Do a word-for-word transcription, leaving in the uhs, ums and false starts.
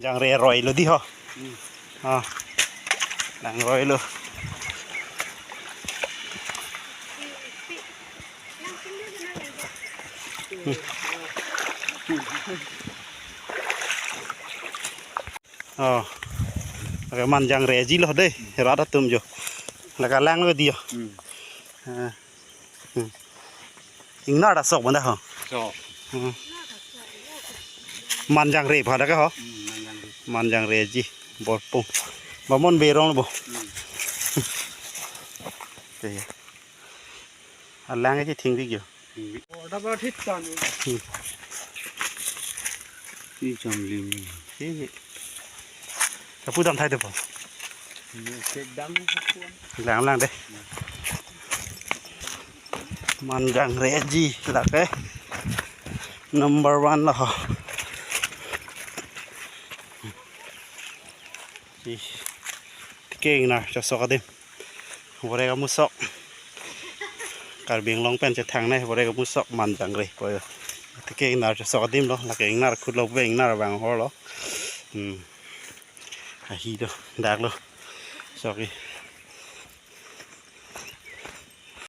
Jangre roi lo di ho. Hmm. Ah. Nang roi lo. Hmm. Oh. Lake man jangreji lo dei. Rat atum jo. Lake lang lo di ho. Hmm. Ah. Hmm. Ingnar ta sok banda ho. Sok. Hmm. Man jangre pha lake ho. Hmm, man jangre. Man jangreji. Borpung. Bamon berong bo. Hmm. Te. Alang ke thing dik jo. Hmm. Order ba thit tan. Hmm. Thit tan lim. Thit. Kapu dam thai de po. Ni kek dam ni kapu. Lang lang dei. Man jangreji lake number one lo ho. Ih, tike ingnar chosok adim. Borek amusok. Karbi Anglong pen chethangnei borek amusok man jangre po jo. Tike ingnar chosok adim lo, lake ingnar khut lo, be ingnar bang hor lo. Hmm. Ahi do, dak lo. Sok ke.